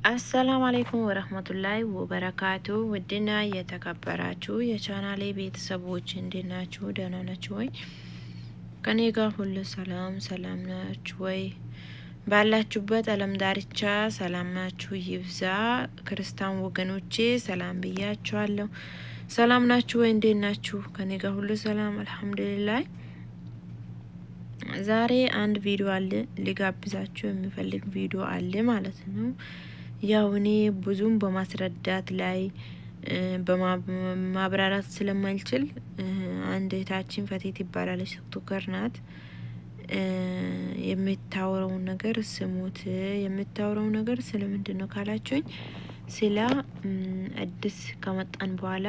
السلام عليكم ورحمة الله وبركاته። ውድና የተከበራችሁ የቻናሌ ቤተሰቦች እንዴት ናችሁ? ደህና ናችሁ ወይ? ከኔ ጋር ሁሉ ሰላም ሰላም ናችሁ ወይ? ባላችሁበት ዓለም ዳርቻ ሰላማችሁ ይብዛ። ክርስቲያን ወገኖቼ ሰላም ብያችኋለሁ። ሰላም ናችሁ ወይ? እንዴት ናችሁ? ከኔ ጋር ሁሉ ሰላም الحمد لله። ዛሬ አንድ ቪዲዮ አለ ሊጋብዛችሁ የሚፈልግ ቪዲዮ አለ ማለት ነው። ያው እኔ ብዙም በማስረዳት ላይ በማብራራት ስለማልችል አንድ እህታችን ፈቴት ይባላለች፣ TikToker ናት። የምታወራውን ነገር ስሙት። የምታወራው ነገር ስለምንድን ነው ካላችሁኝ፣ ስለ አዲስ ከመጣን በኋላ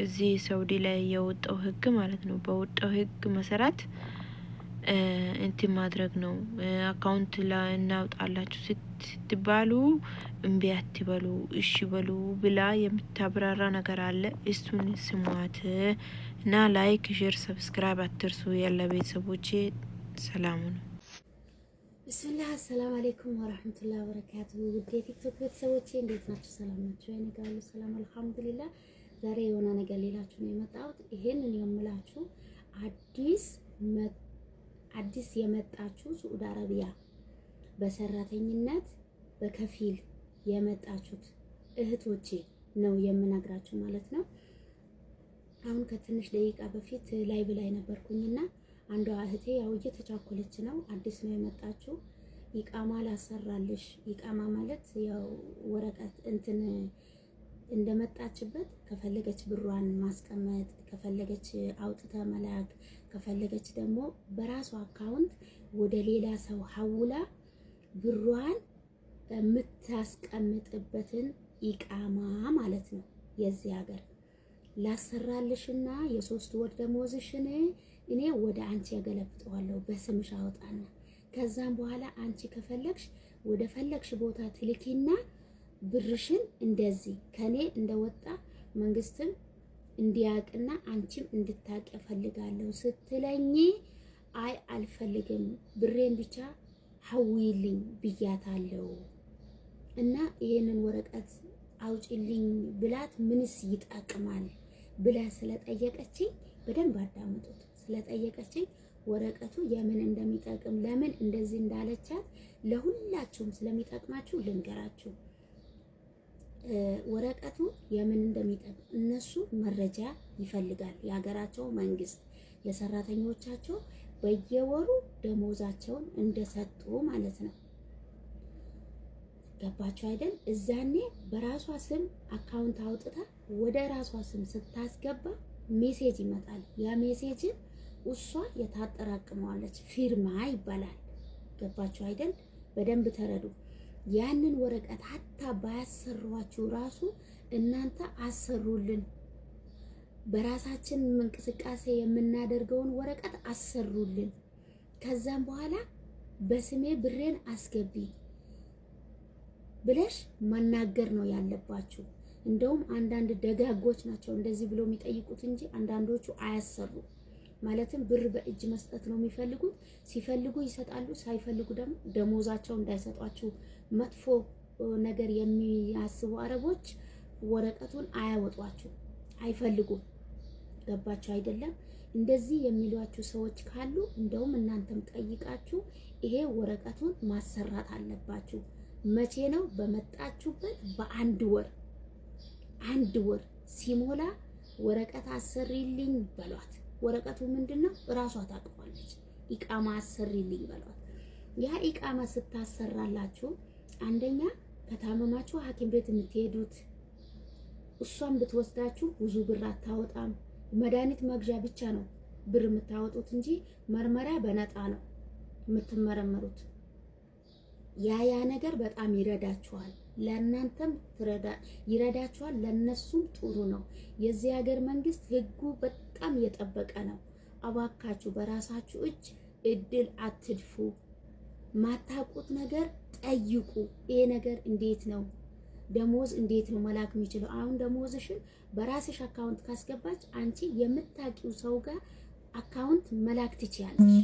እዚህ ሳውዲ ላይ የወጣው ህግ ማለት ነው። በወጣው ህግ መሰረት እንትን ማድረግ ነው። Account እናውጣላችሁ ስትባሉ እምቢ አትበሉ፣ እሺ በሉ ብላ የምታብራራ ነገር አለ። እሱን ስሟት እና like፣ share፣ subscribe አትርሱ። ያለ ቤተሰቦቼ ሰላሙ ነው። بسم الله السلام عليكم ورحمة الله وبركاته። ውድ የቲክቶክ ቤተሰቦቼ እንዴት ናችሁ? ሰላም ናችሁ? እኔ ጋር ሁሉ ሰላም الحمد لله። ዛሬ የሆነ ነገር ሌላችሁ ነው የመጣሁት። ይሄንን የምላችሁ አዲስ የመጣችሁ ሳዑዲ አረቢያ በሰራተኝነት በከፊል የመጣችሁት እህቶቼ ነው የምነግራችሁ ማለት ነው። አሁን ከትንሽ ደቂቃ በፊት live ላይ ነበርኩኝና አንዷ እህቴ ያው እየተቻኮለች ነው፣ አዲስ ነው የመጣችሁ፣ إقامة ላሰራልሽ። إقامة ማለት ያው ወረቀት እንትን እንደመጣችበት ከፈለገች ብሯን ማስቀመጥ፣ ከፈለገች አውጥታ መላክ፣ ከፈለገች ደግሞ በራሷ account ወደ ሌላ ሰው ሀውላ ብሯን የምታስቀምጥበትን إقامة ማለት ነው። የዚህ ሀገር ላሰራልሽና የ3 ወር ደሞዝሽን እኔ ወደ አንቺ ያገለብጠዋለሁ በስምሽ አወጣና ከዛም በኋላ አንቺ ከፈለግሽ ወደ ፈለግሽ ቦታ ትልኪና ብርሽን እንደዚህ ከኔ እንደወጣ መንግስትም እንዲያቅና አንቺም እንድታቅ እፈልጋለሁ ስትለኝ፣ አይ አልፈልግም፣ ብሬን ብቻ ሀዊልኝ ብያታለሁ። እና ይሄንን ወረቀት አውጪልኝ ብላት ምንስ ይጠቅማል ብላ ስለጠየቀችኝ፣ በደንብ አዳምጡት። ስለጠየቀችኝ ወረቀቱ የምን እንደሚጠቅም፣ ለምን እንደዚህ እንዳለቻት ለሁላችሁም ስለሚጠቅማችሁ ልንገራችሁ። ወረቀቱ የምን እንደሚጠቅም እነሱ መረጃ ይፈልጋል። የሀገራቸው መንግስት ለሰራተኞቻቸው በየወሩ ደሞዛቸውን እንደሰጡ ማለት ነው። ገባችሁ አይደል? እዛኔ በራሷ ስም account አውጥታ ወደ ራሷ ስም ስታስገባ message ይመጣል። ያ message ን እሷ የታጠራቅመዋለች። ፊርማ ይባላል። ገባችሁ አይደል? በደንብ ተረዱ። ያንን ወረቀት حتى ባያሰሯችሁ ራሱ እናንተ አሰሩልን፣ በራሳችን እንቅስቃሴ የምናደርገውን ወረቀት አሰሩልን፣ ከዛም በኋላ በስሜ ብሬን አስገቢ ብለሽ መናገር ነው ያለባችሁ። እንደውም አንዳንድ ደጋጎች ናቸው እንደዚህ ብሎ የሚጠይቁት እንጂ አንዳንዶቹ አያሰሩ። ማለትም ብር በእጅ መስጠት ነው የሚፈልጉት። ሲፈልጉ ይሰጣሉ፣ ሳይፈልጉ ደግሞ ደሞዛቸው እንዳይሰጧችሁ መጥፎ ነገር የሚያስቡ አረቦች ወረቀቱን አያወጧችሁ፣ አይፈልጉም። ገባችሁ አይደለም? እንደዚህ የሚሏችሁ ሰዎች ካሉ እንደውም እናንተም ጠይቃችሁ ይሄ ወረቀቱን ማሰራት አለባችሁ። መቼ ነው? በመጣችሁበት በአንድ ወር፣ አንድ ወር ሲሞላ ወረቀት አሰሪልኝ በሏት። ወረቀቱ ምንድን ነው? እራሷ ታውቀዋለች። إقامة አሰሪልኝ በሏት። ያ إقامة ስታሰራላችሁ አንደኛ ከታመማችሁ ሐኪም ቤት የምትሄዱት እሷን ብትወስዳችሁ ብዙ ብር አታወጣም። መድኃኒት መግዣ ብቻ ነው ብር የምታወጡት እንጂ መርመሪያ በነፃ ነው የምትመረመሩት። ያ ያ ነገር በጣም ይረዳችኋል። ለእናንተም ይረዳችኋል፣ ለነሱም ጥሩ ነው። የዚህ ሀገር መንግስት ህጉ በጣም የጠበቀ ነው። እባካችሁ በራሳችሁ እጅ እድል አትድፉ። ማታውቁት ነገር ጠይቁ። ይሄ ነገር እንዴት ነው? ደሞዝ እንዴት ነው መላክ የሚችለው? አሁን ደሞዝሽን በራስሽ account ካስገባች አንቺ የምታውቂው ሰው ጋር account መላክ ትችያለሽ።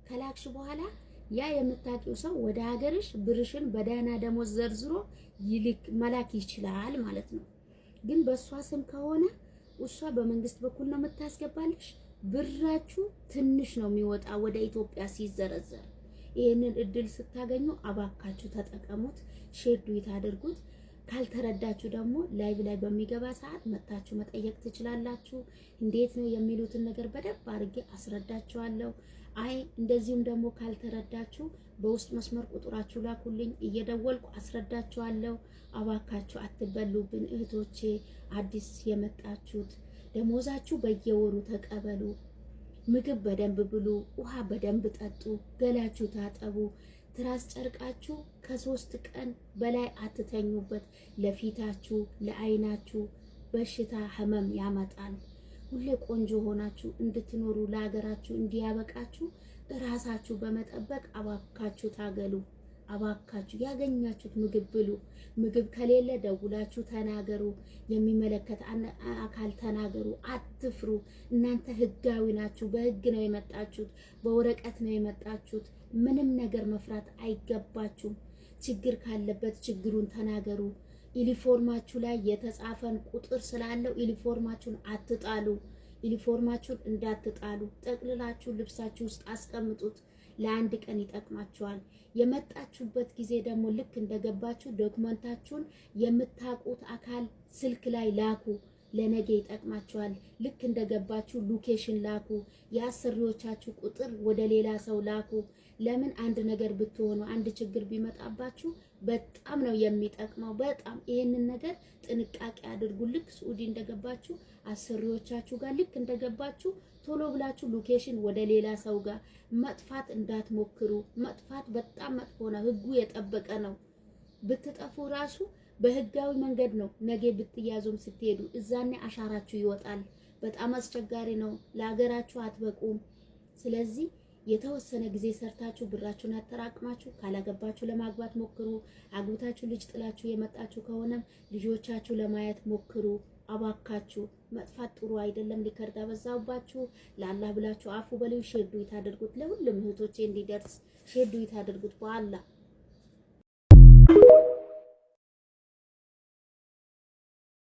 ከላክሽ በኋላ ያ የምታውቂው ሰው ወደ ሀገርሽ ብርሽን በደህና ደሞዝ ዘርዝሮ ይልክ መላክ ይችላል ማለት ነው። ግን በእሷ ስም ከሆነ እሷ በመንግስት በኩል ነው የምታስገባልሽ። ብራችሁ ትንሽ ነው የሚወጣ ወደ ኢትዮጵያ ሲዘረዘር። ይህንን እድል ስታገኙ አባካችሁ ተጠቀሙት፣ share duet አድርጉት። ካልተረዳችሁ ደግሞ live ላይ በሚገባ ሰዓት መታችሁ መጠየቅ ትችላላችሁ። እንዴት ነው የሚሉትን ነገር በደንብ አድርጌ አስረዳችኋለሁ። አይ እንደዚሁም ደግሞ ካልተረዳችሁ በውስጥ መስመር ቁጥራችሁ ላኩልኝ፣ እየደወልኩ አስረዳችኋለሁ። አባካችሁ አትበሉብን እህቶቼ፣ አዲስ የመጣችሁት ደሞዛችሁ በየወሩ ተቀበሉ። ምግብ በደንብ ብሉ፣ ውሃ በደንብ ጠጡ፣ ገላችሁ ታጠቡ። ትራስ ጨርቃችሁ ከ3 ቀን በላይ አትተኙበት። ለፊታችሁ ለአይናችሁ በሽታ ህመም ያመጣል። ሁሌ ቆንጆ ሆናችሁ እንድትኖሩ ለሀገራችሁ እንዲያበቃችሁ እራሳችሁ በመጠበቅ አባካችሁ ታገሉ። አባካችሁ ያገኛችሁት ምግብ ብሉ። ምግብ ከሌለ ደውላችሁ ተናገሩ። የሚመለከት አካል ተናገሩ። አትፍሩ። እናንተ ህጋዊ ናችሁ። በህግ ነው የመጣችሁት፣ በወረቀት ነው የመጣችሁት። ምንም ነገር መፍራት አይገባችሁም። ችግር ካለበት ችግሩን ተናገሩ። ዩኒፎርማችሁ ላይ የተጻፈን ቁጥር ስላለው ዩኒፎርማችሁን አትጣሉ። ዩኒፎርማችሁን እንዳትጣሉ፣ ጠቅልላችሁ ልብሳችሁ ውስጥ አስቀምጡት። ለአንድ ቀን ይጠቅማችኋል። የመጣችሁበት ጊዜ ደግሞ ልክ እንደገባችሁ ዶክመንታችሁን የምታውቁት አካል ስልክ ላይ ላኩ። ለነገ ይጠቅማችኋል። ልክ እንደገባችሁ location ላኩ። የአሰሪዎቻችሁ ቁጥር ወደ ሌላ ሰው ላኩ። ለምን አንድ ነገር ብትሆኑ፣ አንድ ችግር ቢመጣባችሁ በጣም ነው የሚጠቅመው። በጣም ይሄንን ነገር ጥንቃቄ አድርጉ። ልክ ስዑዲ እንደገባችሁ አሰሪዎቻችሁ ጋር ልክ እንደገባችሁ ቶሎ ብላችሁ location ወደ ሌላ ሰው ጋር መጥፋት እንዳትሞክሩ። መጥፋት በጣም መጥፎ ነው። ህጉ የጠበቀ ነው። ብትጠፉ ራሱ በህጋዊ መንገድ ነው። ነገ ብትያዙም ስትሄዱ እዛኔ አሻራችሁ ይወጣል። በጣም አስቸጋሪ ነው። ለሀገራችሁ አትበቁም። ስለዚህ የተወሰነ ጊዜ ሰርታችሁ ብራችሁን አጠራቅማችሁ ካላገባችሁ ለማግባት ሞክሩ። አግብታችሁ ልጅ ጥላችሁ የመጣችሁ ከሆነም ልጆቻችሁ ለማየት ሞክሩ። አባካችሁ መጥፋት ጥሩ አይደለም። ሊከርዳ በዛውባችሁ። ለአላህ ብላችሁ አፉ በሉኝ። share duet አድርጉት፣ ለሁሉም እህቶቼ እንዲደርስ share duet አድርጉት በአላህ።